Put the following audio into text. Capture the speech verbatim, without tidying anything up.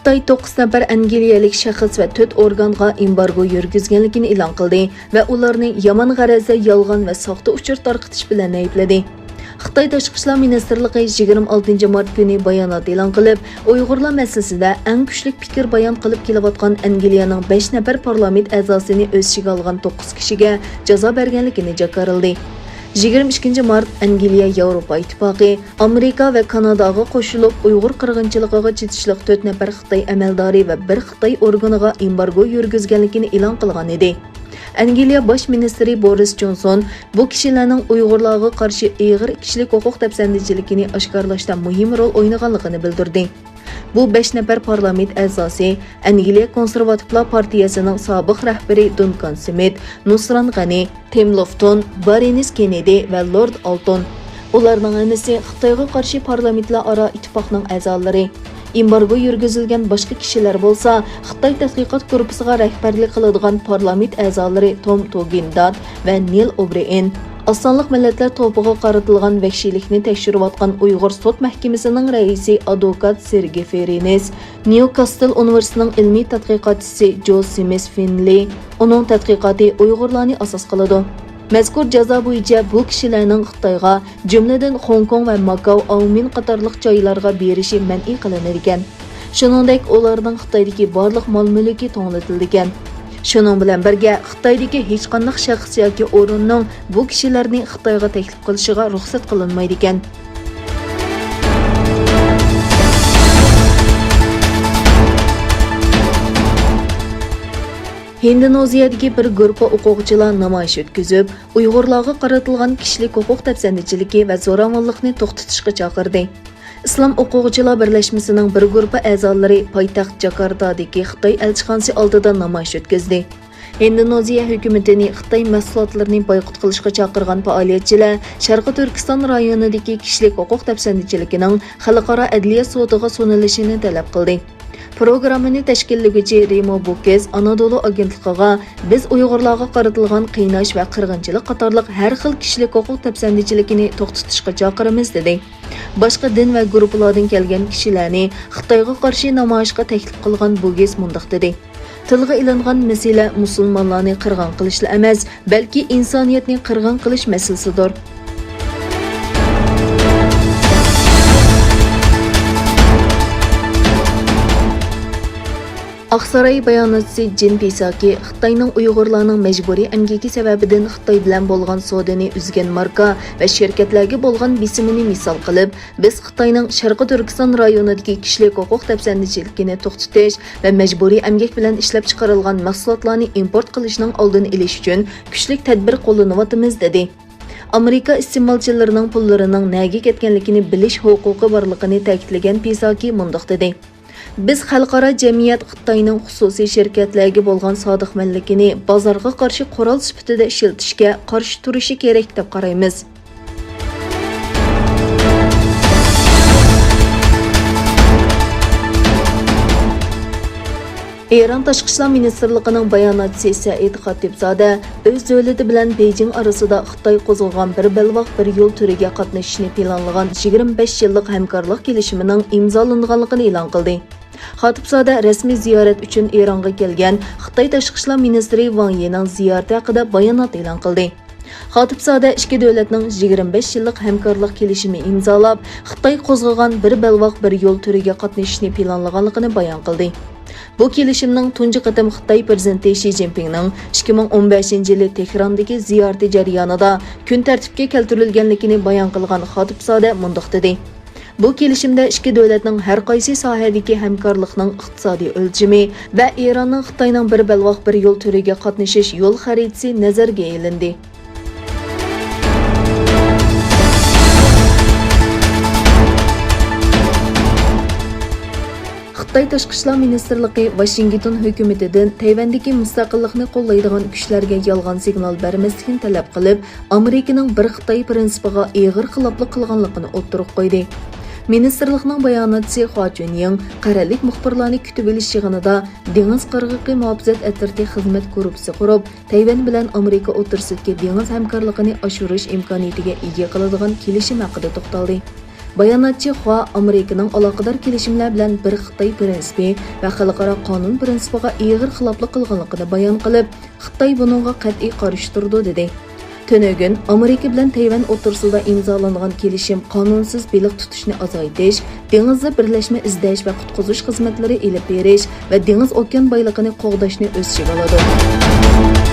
خىتاي توققۇز نەپەر ئەنگلىيەلىك شەخس ۋە تۆت ئورگانغا ئېمبارگو يۈرگۈزگەنلىكىنى ئېلان قىلدى ۋە ئۇلارنى يامان غەرەزدە يالغان ۋە ساختا ئۇچۇر تارقىتىش بىلەن ئەيىبلىدى. خىتاي تاشقى ئىشلار مىنىستىرلىقى يىگىرمە ئالتىنچى مارت كۈنى بايانات ئېلان قىلىپ، ئۇيغۇرلار مەسىلىسىدە ئەڭ كۈچلۈك پىكىر بايان قىلىپ كېلىۋاتقان ئەنگلىيەنىڭ بەش نەپەر پارلامېنت ئەزاسىنى ئۆز ئىچىگە ئالغان توققۇز كىشىگە جازا بەرگەنلىكىنى جاكارلىدى. يىگىرمە ئىككىنچى مارت ئەنگلىيە ياۋروپا ئىتتىپاقى، ئامېرىكا ۋە كاناداغا قوشۇلۇپ، ئۇيغۇر قىرغىنچىلىقىغا چېتىشلىق تۆت نەپەر خىتاي ئەمەلدارى ۋە بىر خىتاي ئورگىنىغا ئېمبارگو يۈرگۈزگەنلىكىنى ئېلان قىلغان ئىدى. ئەنگلىيە باش مىنىستىرى بورىس جونسون بۇ كىشىلەرنىڭ ئۇيغۇرلارغا قارشى ئېغىر كىشىلىك ھوقۇق دەپسەندىچىلىكىنى ئاشكارىلاشتا مۇھىم رول ئوينىغانلىقىنى بىلدۈردى. بۇ بەش نەپەر پارلامېنت ئەزاسى ئەنگلىيە كونسېرۋاتىپلار پارتىيەسىنىڭ سابىق رەھبىرى دۇنكان سمىت، نۇسران غەنى، تىم لوفتون، بارىنس كېننېدى ۋە لورد ئالتون. ئۇلارنىڭ ھەممىسى خىتايغا قارشى پارلامېنتلار ئارا ئىتتىپاقنىڭ ئەزالىرى. ئېمبارگو يۈرگۈزۈلگەن باشقا كىشىلەر بولسا، خىتاي تەتقىقات گۇرۇپپىسىغا رەھبەرلىك قىلىدىغان پارلامېنت ئەزالىرى توم توگىنداد ۋە نېل ئوبرېئېن، ئاز سانلىق مىللەتلەر توپىغا قارىتىلغان ۋەھشىيلىكنى تەكشۈرۈۋاتقان ئۇيغۇر سوت مەھكىمىسىنىڭ رەئىسى ئادۋوكات سېرگېي فېرېنس، نيۇكاستل ئۇنىۋېرسىتېتىنىڭ ئىلمىي تەتقىقاتچىسى جو سىمىس فىنلېي، ئۇنىڭ تەتقىقاتى ئۇيغۇرلارنى ئاساس قىلىدۇ. مەزكۇر جازا بويىچە بۇ كىشىلەرنىڭ خىتايغا، جۈملىدىن خوڭكوڭ ۋە ماكاۋ ئاۋمېن قاتارلىق جايلارغا بېرىشى مەنئى قىلىنىدىكەن. شۇنىڭدەك ئۇلارنىڭ خىتايدىكى بارلىق مال-مۈلكى توڭلىتىلىدىكەن. شۇنىڭ بىلەن بىرگە، خىتايدىكى ھېچقانداق شەخس ياكى ئورۇننىڭ بۇ كىشىلەرنى خىتايغا تەكلىپ قىلىشىغا رۇخسەت قىلىنمايدىكەن. ھىندونېزىيەدىكى بىر گۇرۇپپا ئوقۇغۇچىلار نامايىش ئۆتكۈزۈپ، ئۇيغۇرلارغا قارىتىلغان كىشىلىك ھوقۇق دەپسەندىچىلىكى ۋە زوراۋانلىقنى توختىتىشقا چاقىردى. ئىسلام ئوقۇغۇچىلار بىرلەشمىسىنىڭ بىر گۇرۇپپا ئەزالىرى پايتەخت جاكارتادىكى خىتاي ئەلچىخانىسى ئالدىدا نامايىش ئۆتكۈزدى. ھىندونېزىيە ھۆكۈمىتىنى خىتاي مەھسۇلاتلىرىنى بايقۇت قىلىشقا چاقىرغان پائالىيەتچىلەر شەرقىي تۈركىستان رايونىدىكى كىشىلىك ھوقۇق دەپسەندىچىلىكىنىڭ خەلقئارا ئەدلىيە سوتىغا سۇنۇلۇشىنى تەلەپ قىلدى. پروگراممىنى تەشكىللىگۈچى رىمو بۇكېز ئانادولۇ ئاگېنتلىقىغا، بىز ئۇيغۇرلارغا قارىتىلغان قىيناش ۋە قىرغىنچىلىق قاتارلىق ھەر خىل كىشىلىك ھوقۇق دەپسەندىچىلىكىنى توختىتىشقا چاقىرىمىز، دېدى. باشقا دىن ۋە گۇرۇپپىلاردىن كەلگەن كىشىلەرنى خىتايغا قارشى نامايىشقا تەكلىپ قىلغان بۇگېس مۇنداق دېدى: تىلغا ئېلىنغان مەسىلە مۇسۇلمانلارنى قىرغىن قىلىشلا ئەمەس، بەلكى ئىنسانىيەتنى قىرغىن قىلىش مەسىلىسىدۇر. ئاقساراي باياناتچىسى جىن پىساكى خىتاينىڭ ئۇيغۇرلارنىڭ مەجبۇرىي ئەمگىكى سەۋەبىدىن خىتاي بىلەن بولغان سودىنى ئۈزگەن ماركا ۋە شىركەتلەرگە بولغان بېسىمىنى مىسال قىلىپ، بىز خىتاينىڭ شەرقىي تۈركىستان رايونىدىكى كىشىلىك ھوقۇق دەپسەندىچىلىكىنى توختىتىش ۋە مەجبۇرىي ئەمگەك بىلەن ئىشلەپچىقىرىلغان مەھسۇلاتلارنى ئىمپورت قىلىشنىڭ ئالدىنى ئېلىش ئۈچۈن كۈچلۈك تەدبىر قوللىنىۋاتىمىز، دېدى. ئامېرىكا ئىستېمالچىلىرىنىڭ پۇللىرىنىڭ نەگە كەتكەنلىكىنى بىلىش ھوقۇقى بارلىقىنى تەكىتلىگەن پىساكى مۇنداق دېدى: بىز خەلقئارا جەمئىيەت خىتاينىڭ خۇسۇسىي شىركەتلەرگە بولغان سادىقمەنلىكىنى بازارغا قارشى قورال سۈپىتىدە ئىشلىتىشكە قارشى تۇرۇشى كېرەك دەپ قارايمىز. ئىران تاشقى ئىشلار مىنىستىرلىقىنىڭ باياناتچىسى سەئىد خاتىپزادە ئۆز دۆلىتى بىلەن بېيجىڭ ئارىسىدا خىتاي قوزغىغان بىر بەلباغ بىر يول تۈرىگە قاتنىشىشنى پىلانلىغان يىگىرمە بەش يىللىق ھەمكارلىق كېلىشىمىنىڭ ئىمزالانغانلىقىنى ئېلان قىلدى. خاتىپزادە رەسمىي زىيارەت ئۈچۈن ئىرانغا كەلگەن خىتاي تاشقى ئىشلار مىنىستىرى ۋاڭ يىنىڭ زىيارىتى ھەققىدە بايانات ئېلان قىلدى. خاتىپزادە ئىككى دۆلەتنىڭ يىگىرمە بەش يىللىق ھەمكارلىق كېلىشىمى ئىمزالاپ، خىتاي قوزغىغان بىر بەلباغ بىر يول تۈرىگە قاتنىشىشنى پىلانلىغانلىقىنى بايان قىلدى. بۇ كېلىشىمنىڭ تۇنجى قېتىم خىتاي پىرېزىدېنتى شى جىنپىڭنىڭ ئىككى مىڭ ئون بەشىنچى يىلى تېھراندىكى زىيارىتى جەريانىدا كۈن تەرتىپكە كەلتۈرۈلگەنلىكىنى بايان قىلغان خاتىپزادە مۇنداق دېدى: بۇ كېلىشىمدە ئىككى دۆلەتنىڭ ھەر قايسى ساھەدىكى ھەمكارلىقنىڭ ئىقتىسادىي ئۆلچىمى ۋە ئىراننىڭ خىتاينىڭ بىر بەلباغ بىر يول تۈرىگە قاتنىشىش يول خەرىتىسى نەزەرگە ئېلىندى. خىتاي تاشقى ئىشلار مىنىستىرلىقى ۋاشىنگتون ھۆكۈمىتىدىن تەيۋەندىكى مۇستەقىللىقنى قوللايدىغان كۈچلەرگە يالغان سىگنال بەرمەسلىكنى تەلەپ قىلىپ، ئامېرىكىنىڭ بىر خىتاي پىرىنسىپىغا ئېغىر خىلاپلىق قىلغانلىقىنى ئوتتۇرىغا قويدى. مىنىستىرلىقنىڭ باياناتچىسى خۇا چۈنيىڭ قەرەللىك مۇخبىرلارنى كۈتۈۋېلىش يىغىنىدا دېڭىز قىرغىقى مۇھاپىزەت ئەترىتى خىزمەت گۇرۇپپىسى قۇرۇپ، تەيۋەن بىلەن ئامېرىكا ئوتتۇرىسىدىكى دېڭىز ھەمكارلىقىنى ئاشۇرۇش ئىمكانىيىتىگە ئىگە قىلىدىغان كېلىشىم ھەققىدە توختالدى. باياناتچى خۇا ئامېرىكىنىڭ ئالاقىدار كېلىشىملەر بىلەن بىر خىتاي پىرىنسىپى ۋە خەلقئارا قانۇن پىرىنسىپىغا ئېغىر خىلاپلىق قىلغانلىقىنى بايان قىلىپ، خىتاي بۇنىڭغا قەتئىي قارشى تۇرىدۇ، دېدى. تۈنۈگۈن ئامېرىكا بىلەن تەيۋەن ئوتتۇرىسىدا ئىمزالانغان كېلىشىم قانۇنسىز بېلىق تۇتۇشنى ئازايتىش، دېڭىزدا بىرلەشمە ئىزدەش ۋە قۇتقۇزۇش خىزمەتلىرى ئېلىپ بېرىش ۋە دېڭىز ئوكيان بايلىقىنى قوغداشنى ئۆز ئىچىگە ئالىدۇ.